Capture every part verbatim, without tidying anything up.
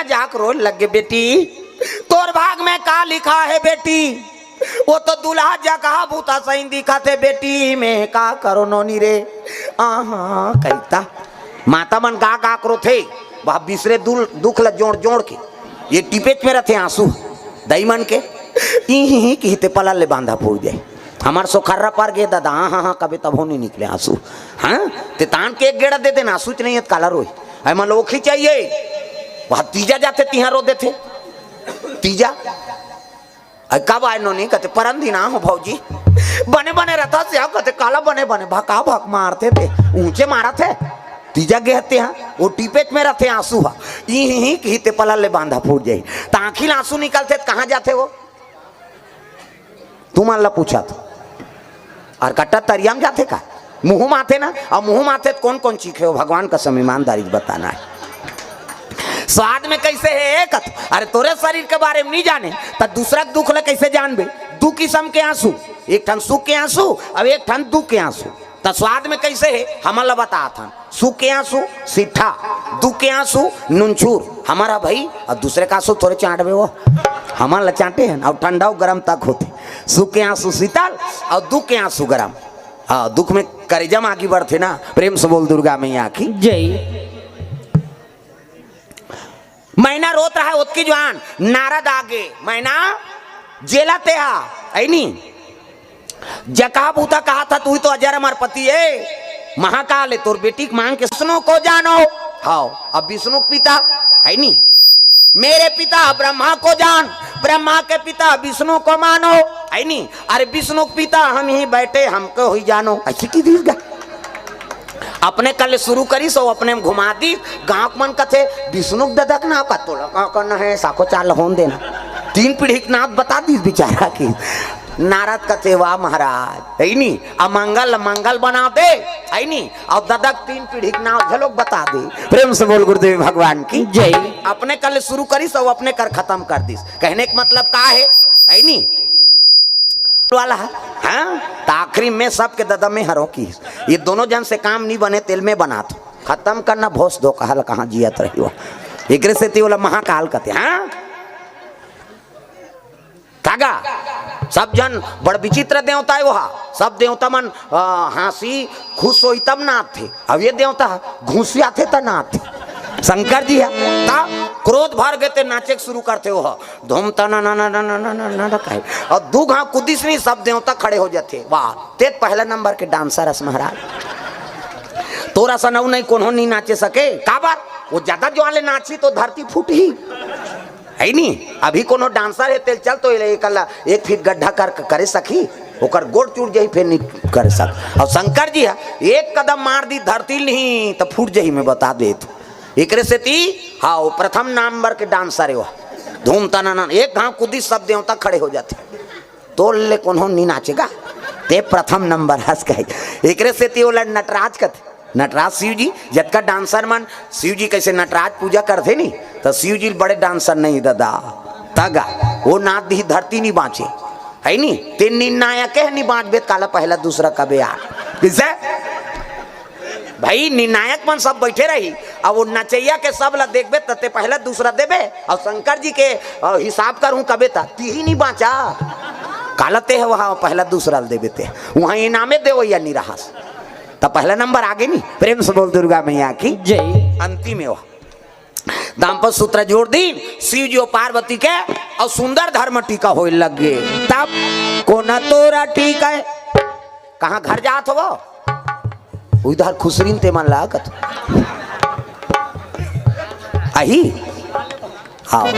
जाके रोए लगे, बेटी, तोर भाग में का लिखा हे बेटी? वो तो दूल्हा जकहा भूता सही दिखत हे बेटी, मैं का करो नोनी रे। आहा, कहिता। माता मन का का करो थे, वह बिसरे दुल-, दुख ल जोड़ जोड़ के, ये टिपेच में रथे आंसू, दई मन के, ई ही ही किहिते पलल ले बांधा फूट जाए। हमार सोखर्रा पर गे दादा, हाँ, हाँ, हाँ, कभी तभो नहीं निकले आंसू। हाँ, ते तान के एक गेड़ा दे देना, आंसू च नहीं है, काला रोई। ऐ मन लोखी चाहिए, वह तीजा जाते तिहां रो देते। तीजा, अरे कब आए नोनी? कहते, "परन दिन आ हो भौजी।" "बने बने रहता से आओ।" कहते, "काला बने बने, भका भक मारते थे, ऊंचे मारत हे।" तीजा गे हते हैं, वो टिपेच में रहते आंसू हा। ई ही ही किहिते पलल ले बांधा फूट जाई। त आंखी ले आंसू निकलते त कहाँ जाते वो? तुमन ला पूछा तो। और कट्टा तरिया में जाते का? मुंह माथे ना, और मुंह माथे त कौन कौन चीखे हो? भगवान कसम ईमानदारी से बताना है। स्वाद में कैसे है एक? अरे तोरे शरीर के बारे में नहीं जाने, त दूसरा के दुख ले कैसे जानबे? दू किस्म के आंसू, एक ठन सुख के आंसू, अब एक ठन दुख के आंसू। त स्वाद में कैसे है, हमन ला बतात हन। सुख के आंसू सीठा, दुख के आंसू नुनछूर। हमारा भाई, और दूसरे का आंसू थोड़े चाटबे वो, हमन ला चाटे हैं, और ठंडा और गरम तक होते। सुख के आंसू शीतल, और दुख के आंसू गरम। हाँ, दुख में करेजा में आगी बढ़ते ना। प्रेम से बोल दुर्गा मैया की। जय। मैना रोत रहा ओतकी जुआन, नारद आगे, "मैना, जेला ते हा, ऐनी? जकहा भूता कहा था, तू ही तो अजर अमर पति है, महाकाल है, तोर बेटी के मांग के विष्णु को जानो।" हाव, अब विष्णु के पिता, है नी? "मेरे पिता ब्रह्मा को जान, ब्रह्मा के पिता विष्णु को मानो।" है नी? "अरे विष्णु के पिता हम ही बैठे, हमको ही जानो।" ऐसे की दिल गा। अपने कल शुरू करी सो अपने में घुमा दी। गांव के मन कथे, "विष्णु के ददा के नाव का तोला का करना है, साखो चाल होन देना।" तीन पीढ़ी के नाव बता दी बेचारा की। नारद कथे, "वाह महाराज, है नी, अमंगल मंगल बना दे, है नी, और ददा के तीन पीढ़ी के नाव झलोक बता दे।" प्रेम से बोल गुरुदेव भगवान की जय। अपने कल शुरू करी सो अपने कर खत्म कर दीस। कहने का मतलब का है, है नी? वाला है, हाँ? त आखिरी में सबके ददा में हरो की, ये दोनों जन से काम नहीं बने, तेल में बना दो, खत्म करना, भोस दो, कहल कहाँ जियत रही हो। एकरे सेती ओला महाकाल कथे, हाँ? कागा, सब जन बड़ विचित्र देवता है वहा, सब देवता मन, अ, हाँसी खुश होई तब नाचथे, अब ये देवता घुसियाथे त नाचथे। शंकर जी है, त क्रोध भर गे ते नाचे के शुरू करथे वहा, धूम तना ना ना ना ना ना ना ना ना कहे। और दू घाव कुदिस नहीं, सब देवता खड़े हो जाथे। "वाह, ते पहला नंबर के डांसर हस महाराज। तोरा सनऊ नहीं कोनो नहीं नाचे सके।" काबर? वो ज्यादा जो वाले नाची तो धरती फूट ही। है नी? अभी कोनो डांसर है, तेल चल तो ले एकला एक फीट गड्ढा कर, करे सकी, ओकर गोड़ चूर जाई, फिर नहीं करे सक। और शंकर जी है, एक कदम मार दी धरती नहीं तो फूट जाई, मैं बता दे तू। एकरे सेती, हाँ, वो प्रथम नंबर के डांसर है वो। धूम तना ना, एक घाव कुदी सब देवता खड़े हो जाथे। तोर ले कोनो नहीं नाचेगा, ते प्रथम नंबर हस कहे। एकरे सेती ओला नटराज कथे। नटराज शिव जी, जतका डांसर मन शिव जी कैसे नटराज पूजा करथे नी, तो शिव जी बड़े डांसर नहीं दादा। तगा, वो नाच दी धरती नहीं बांचे, है नी? ते निर्णायक है, नहीं बांचबे त काला पहला दूसरा कबे यार। किसे? भाई, निर्णायक मन सब बैठे रही, अब वो नचैया के सब ला देखबे, त ते पहला दूसरा देबे, और शंकर जी के, अ, हिसाब करहूं कबे, त तीही नहीं बांचा। काला ते है वहां पहला दूसरा देबे ते, वहां इनामे देवैया नहीं रहस। त पहला नंबर आगे नहीं। प्रेम से बोल दुर्गा मैया की जय। अंतिम है वो। दाम्पत्य सूत्र जोड़ दीन शिव जी और पार्वती के, और सुंदर धर्म टीका होए लग गे। तब कोना तोरा टीका है, कहाँ घर जात हो वो? उधर खुसरिन ते मन लागत। आही? हाँ।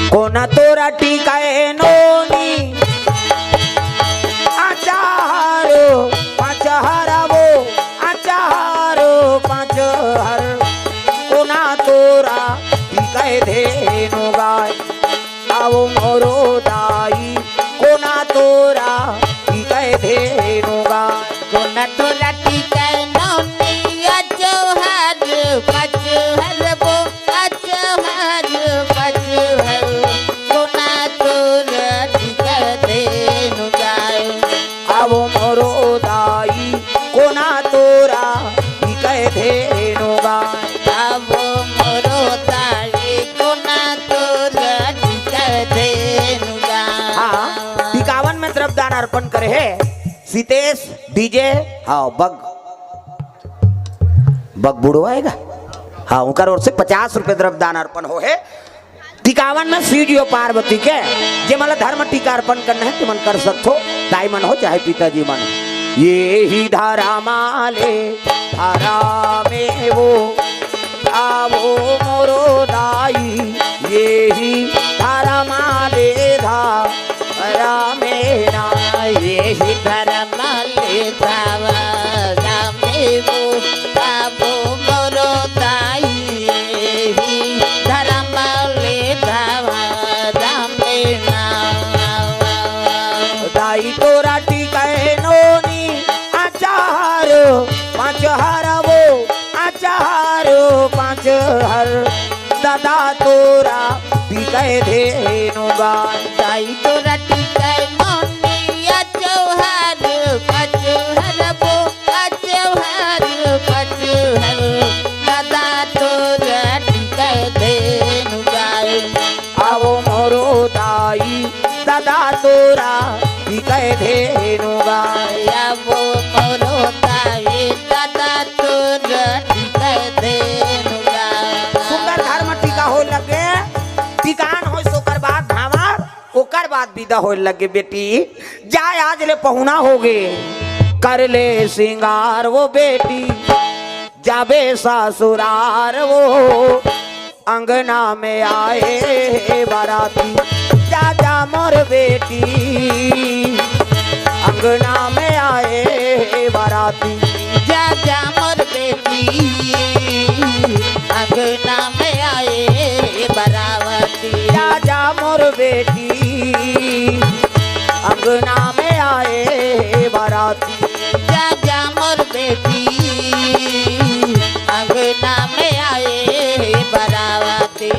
कोना तोरा टीका है नोनी, आचारो पाँच हरावो, आचारो पाँच हर। कोना तोरा टीका है धेनु गाय, आवो मोरो दाई, कोना तोरा टीका है धेनु गाय। कोना तोरा टीका है नोनी, आचारो पाँच हरावो, आचारो पाँच हर। कोना तोरा टीका है धेनु गाय। आवो मोरो दाई, कोना तोरा टीका है धेनु गाय। आवो मोरो दाई, कोना अर्पण करे हे सीतेश डीजे। हाँ, बग, बग बुढ़वा हे गा। हाँ, उनकर ओर से पचास रुपये द्रव्य दान अर्पण हो हे। टिकावन में शिव जी अउ पार्वती के, जे मन ला धर्म टीका अर्पण करना हे, ते मन कर सकथो। दाई मन हो चाहे पिताजी मन हो। ये ही धर्म ले धर्म में वो आवो मोरो दाई, ये ही धर्म ले धर्म में ना। ये ही धर्म ले धर्म में वो आवो मोरो दाई, ये ही धर्म ले धर्म में ना। दाई तोरा टिकै नोनी अचार पाँच हर वो, अचार पाँच हर। दादा तोरा टिकै धेनु गा। दाई तोरा टिकै नोनी अचार पाँच हर वो, अचार पाँच हर। दादा तोरा टिकै धेनु गा। आवो मोरो दाई, दादा तोरा टिकै धेनु गा। आवो मोरो दाई, दादा तोरा टिकै धेनु गा। सुंदर धर्म टीका होय लगे, टिकान होय सोकर बाद भावर, ओकर बाद बिदा होय लगे बेटी। जा आज ले पहुना होगे, कर ले सिंगार वो बेटी, जाबे ससुरार वो। अंगना में आए हे बाराती, जा जा मोर बेटी। अंगना में आए हे बाराती, जा जा मोर बेटी। अंगना में आए हे बाराती, जा जा मोर बेटी। अंगना में आए हे बाराती, जा जा मोर बेटी। अंगना में आए हे बाराती।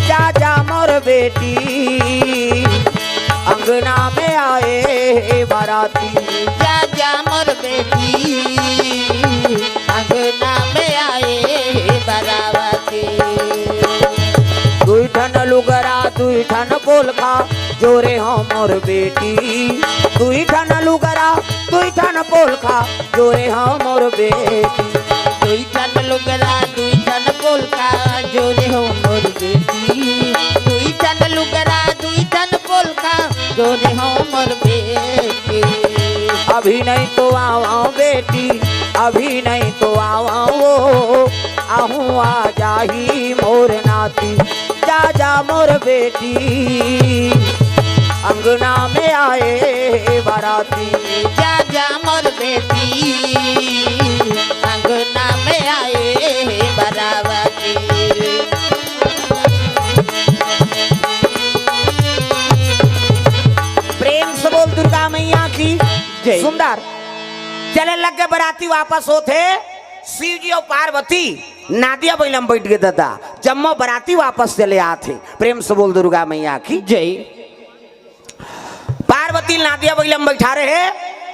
जा जा मोर बेटी, अंगना में आए हे बाराती। जा जा मोर बेटी, अंगना में आए हे बाराती। दुई ठन लुगरा, दुई ठन पोलखा, जोरे हो मोर बेटी। दुई ठन लुगरा, दुई ठन पोलखा, जोरे हो मोर बेटी। दुई ठन लुगरा, दुई ठन पोलखा, जोरे हो मोर बेटी। दुई ठन लुगरा, दुई ठन पोलखा, जोरे हो मोर बेटी। अभी नहीं तो आवा बेटी, अभी नहीं तो आवा वो, आहूँ आ जाही मोर नाती। जा जा मोर बेटी, अंगना में आए बाराती। जा जा मोर बेटी, अंगना में आए बाराती। प्रेम से बोल दुर्गा मैया की जय। सुंदर चले लग गे बराती वापस होत हे। शिव जी अउ पार्वती नादिया बइला म बइठ गे दादा, जम्मो बराती वापस चले आत हे। प्रेम से बोल दुर्गा मैया की जय। पार्वती नादिया बइला म बइठा रहे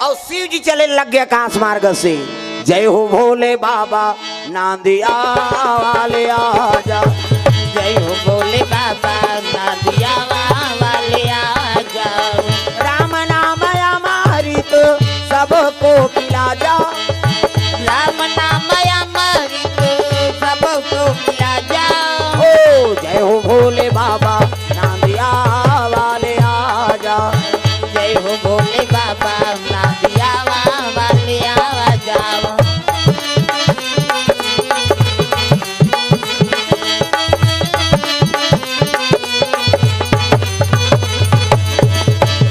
अउ शिव जी चले लग गे आकाश मार्ग से। जय हो भोले बाबा नादिया वाले आजा। जय हो भोले बाबा नादिया वाले आजा। राम नाम अमृत सबको पिला जा। राम नाम अमृत सबको पिला जा। ओ जय हो भोले बाबा नादिया वाले आजा। जय हो भोले बाबा नादिया वाले आजा।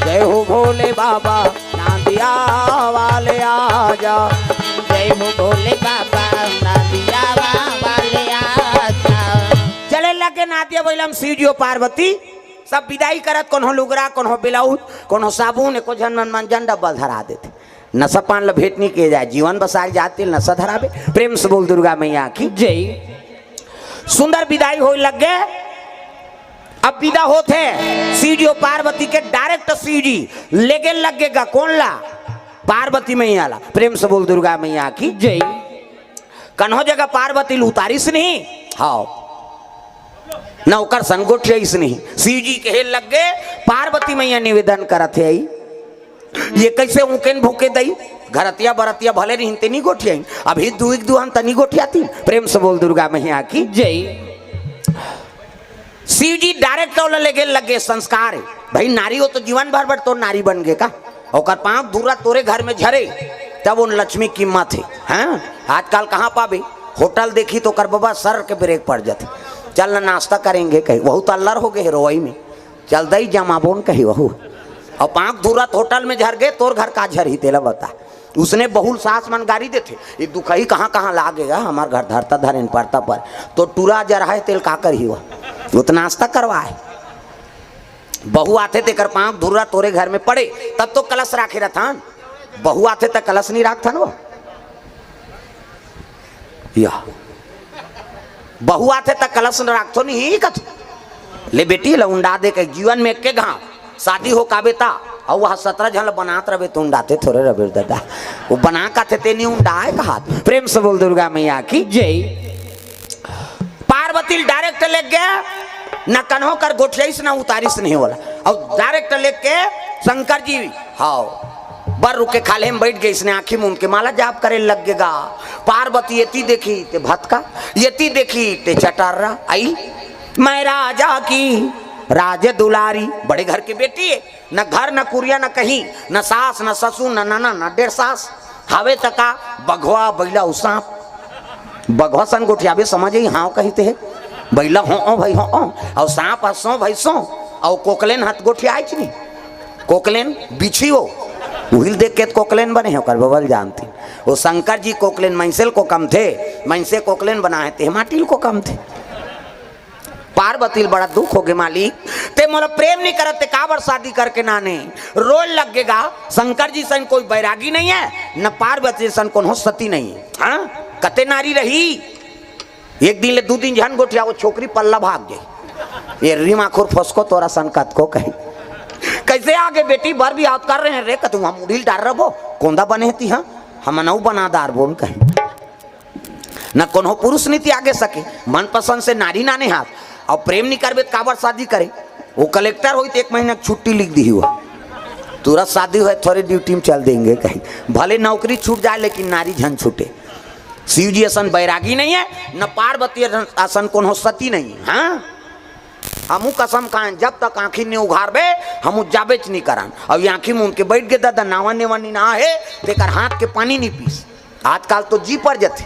जय हो भोले बाबा नादिया वाले आजा। जय हो भोले बाबा नादिया वाले आजा। चले लगे नादिया बइला म शिव जी अउ पार्वती, सब बिदाई करत, कोनो लुगरा, कोनो ब्लाउज, कोनो साबुन, एको झन मन मंजन डब्बा धरा देथे। नशा पान ल भेंट नइ किए जाए, जीवन बसाए ल जात तेला नशा धराबे। प्रेम से बोल दुर्गा मैया की जय। सुंदर बिदाई होय लग गे। अब बिदा होत हे शिव जी अउ पार्वती के, direct शिव जी लेगे लग गे गा कोन ला? पार्वती मैया ला। प्रेम से बोल दुर्गा मैया की जय। कन्हो जगह पार्वती ल उतारिस नहीं, हाव, न ओकर संग गोठियाइस नहीं। शिव जी कहे लग गे, पार्वती मैया निवेदन करत हे, आई, ये कैसे ऊँकेन भूके दई? घरतिया बरतिया भले रहिन ते नी गोठियाइन, अभी दुई के दुहन त नी गोठियातिन। प्रेम से बोल दुर्गा मैया की। जय। शिव जी डायरेक्ट ओला लेगे लगे संस्कार हे। भाई, नारी हो तो जीवन भर बर तोर नारी बन गे का? ओकर पाँव धूरा तोरे घर में झरे, तब उन लक्ष्मी कीमत हे। हाँ, आजकल कहाँ पाबे? होटल देखी तो ओकर बबा सर के ब्रेक पड़ जाथे। चल ना, नाश्ता करेंगे कही, वहू तो अल्लर हो गे हे रोवई में। चल दई जमाबोन कही वहू। अउ पाँव धूरा त होटल में झर गे, तोर घर का झरही तेला बता। उसने बहुल सास मन गारी देथे, ये दुखही कहाँ कहाँ लागे गा, हमार घर धरता धरेन परता पर, तो टूरा जरहा हे तेल का करही वह? वो तो नाश्ता करवाए। बहू आथे तेकर पाँव धूरा तोरे घर में पड़े, तब तो कलश राखे रथन। बहू आथे त कलश नहीं राखथन वो। या बहू आथे त कलश न राखथो नहीं कथो। ले बेटी, ल उंडा दे के जीवन में एके घाव शादी हो काबे ता, अउ वह सतरा झन ल बनात रबे त उंडाते थोरे रबे दादा। वो बना काथे ते नहीं उंडाए कहा। प्रेम से बोल दुर्गा मैया की। जय। पार्वती ल डायरेक्ट लेग गे, न कन्हो कर गोठियाइस न उतारिस नहीं वाला। अउ डायरेक्ट लेग के शंकर जी, हाव, बर रुक के खाल्हे में बैठ गे, इसने आँखी मूंद के माला जाप करे लग गे गा। पार्वती एती देखी ते भतका, एती देखी ते चटर्रा। आई, मैं राजा की राज दुलारी, बड़े घर के बेटी हे, न घर न कुरिया न कहीं, न सास न ससुर न नना न डेढ़ सास। हावे त का, बघवा, बैला अउ सांप। बघवा सन गोठियाबे समझ ही, हाँ कहिते हे। बैला हो ओ भाई हो ओ, अउ सांप ह सो भाई सो, अउ कोकलेन हत गोठियाइच नहीं। कोकलेन बिछी हो, उहिल देख के त कोकलेन बने हे, ओकर बबल जानती। वो शंकर जी कोकलेन मइसेल को कम थे, मइसे कोकलेन बना हे, ते माटिल को कम थे। पार्वती ल बड़ा दुख हो गे, मालिक, ते मोला प्रेम नहीं करत, ते काबर शादी करके नाने? रोए लग गे गा। शंकर जी सन कोई बैरागी नहीं हे, न पार्वती सन कोनो सती नहीं हे। हाँ, कते नारी रही। एक दिन ले दू दिन झन गोठिया, वो छोकरी पल्ला भाग गई। ये रीमा खुर फसको तोरा सन कतको कही। कैसे आगे बेटी, बर भी आउत कर रहे हैं रे, कतू हम मुड़ी ल डार रबो, कोंदा बने हती, हाँ, हम नऊ बना दार बोन कही। न कोनो पुरुष नहीं त्यागे सके, मनपसंद से नारी नाने हाथ। अउ प्रेम नहीं करबे त काबर शादी करे? वो कलेक्टर होई त एक महीना के छुट्टी लिख दी हुआ, तुरंत शादी होए, थोड़े ड्यूटी में चल देंगे कहीं, भले नौकरी छूट जाए लेकिन नारी झन छूटे। शिव जी असन बैरागी नहीं हे, न पार्वती असन कोनो सती नहीं हे। हाँ, हमू कसम खाएन, जब तक आँखी नहीं उघारबे, हमू जाबेच नहीं करन। अउ ये आँखी मूंद के बैठ गे दादा, नावा नेवा नी ना हे, तेकर हाथ के पानी नहीं पीस। आजकल तो जी पर जथे।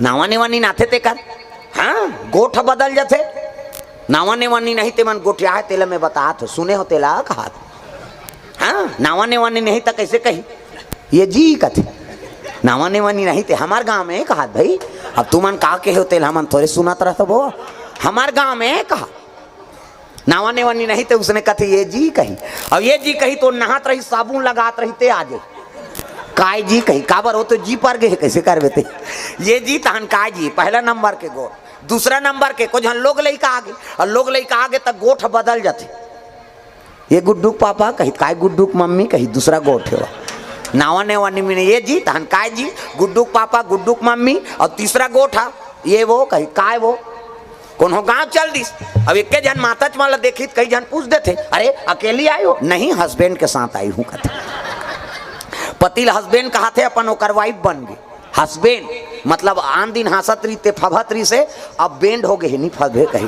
नावा नेवा नी नाथे तेकर। हाँ, गोठ बदल जथे। नावा नेवा नी नहीं ते मन गोठिया हे, तेला मैं बतात हो, सुने हो तेला कहात। हाँ, नावा नेवा नी नहीं त कैसे कही? ये जी कथे। नावा नेवा नी नहीं ते हमार गाँव में कहात भाई। अब तुमन का कहे हो तेला हमन थोड़े सुनत रहत बो। हमार गाँव में कहा। नावा नेवा नी नहीं ते उसने कथे ये जी कही। अउ ये जी कही तो नहात रही, साबुन लगात रही ते आजे। काय जी कही, काबर हो तो जी पर गे, कैसे करबे ते? ये जी तहन काय जी, पहला नंबर के गोठ, दूसरा नंबर के, कुछ हम लोग लइका आगे, अउ लोग लइका आगे त गोठ बदल जाथे। ये गुड्डू के पापा कही, काय गुड्डू के मम्मी कही, दूसरा गोठ हे वो। नावा नेवा नी मिने, ये जी तहन काय जी, गुड्डू के पापा, गुड्डू के मम्मी, अउ तीसरा गोठ हा, ये वो कही, काय वो? कोनो गाँव चल दिस। अब एके झन माताच मन ला देखी त कई झन पूछ देथे, "अरे, अकेली आई हो?" "नहीं, हस्बैंड के साथ आई हूँ," कथे। पति ल हस्बैंड कहाथे, अपन ओकर वाइफ बन गे। हस्बैंड मतलब आन दिन हाँसत रहिते, फभत रहिसे, अब बैंड हो गे हे, नी फभे कही।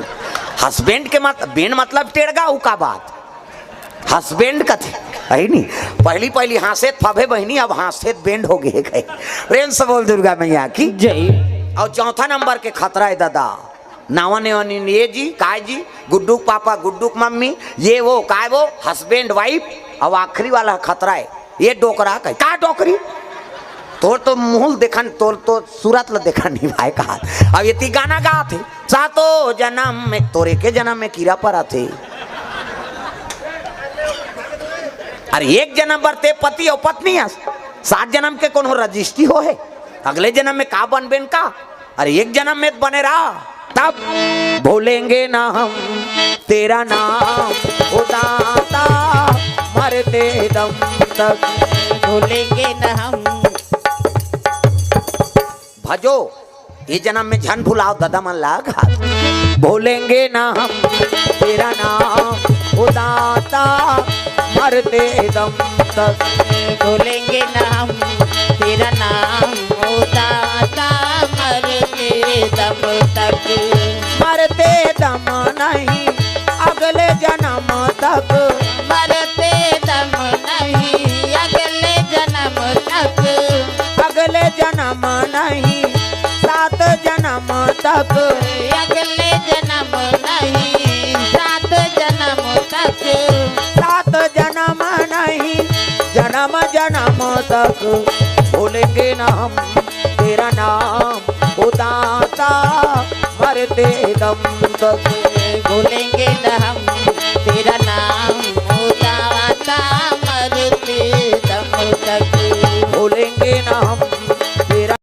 हस्बैंड के मत, बैंड मतलब टेड़गा, उ का बात? हस्बैंड कथे, है नी? पहली पहली हाँसे त फभे बहिनी, अब हाँसे त बैंड हो गे हे कही। प्रेम से बोल दुर्गा मैया की। जय। अउ चौथा नंबर के खतरा हे दादा, नावा नेवा नी, ये जी, काय जी, गुड्डू के पापा, गुड्डू के मम्मी, ये वो, काय वो, हस्बैंड वाइफ। अउ आखिरी वाला खतरा हे, ये डोकरा कही, का डोकरी? तोर तो मुँह ल देखन, तोर तो सूरत ल देखन नहीं भाई कहा। अब एती गाना गाथे, "सातों जनम में, तोर एके जनम में कीरा परत हे।" अरे एक जनम बर ते पति अउ पत्नी हस, सात जनम के कोनो रजिस्ट्री हो हे? अगले जनम में का बनबेन का? अरे एक जनम में त बने रहा, तब भूलेंगे ना हम तेरा नाम, ओ दाता, मरते दम तक भूलेंगे ना हम। भजो, ये जनम में झन भुलाव ददा मन ला घात। भूलेंगे ना हम तेरा नाम ओ दाता, मरते दम तक। भूलेंगे ना हम तेरा नाम ओ दाता, मरते दम तक। मरते दम नहीं, अगले जनम तक। मरते दम नहीं, अगले जनम तक। अगले जनम नहीं, सात जनम तक। अगले जनम नहीं, सात जनम तक। सात जनम नहीं, जनम जनम तक। भूलेंगे ना हम तेरा नाम ओ दाता, मरते दम तक। भूलेंगे ना हम तेरा नाम ओ दाता, मरते दम तक। भूलेंगे ना हम तेरा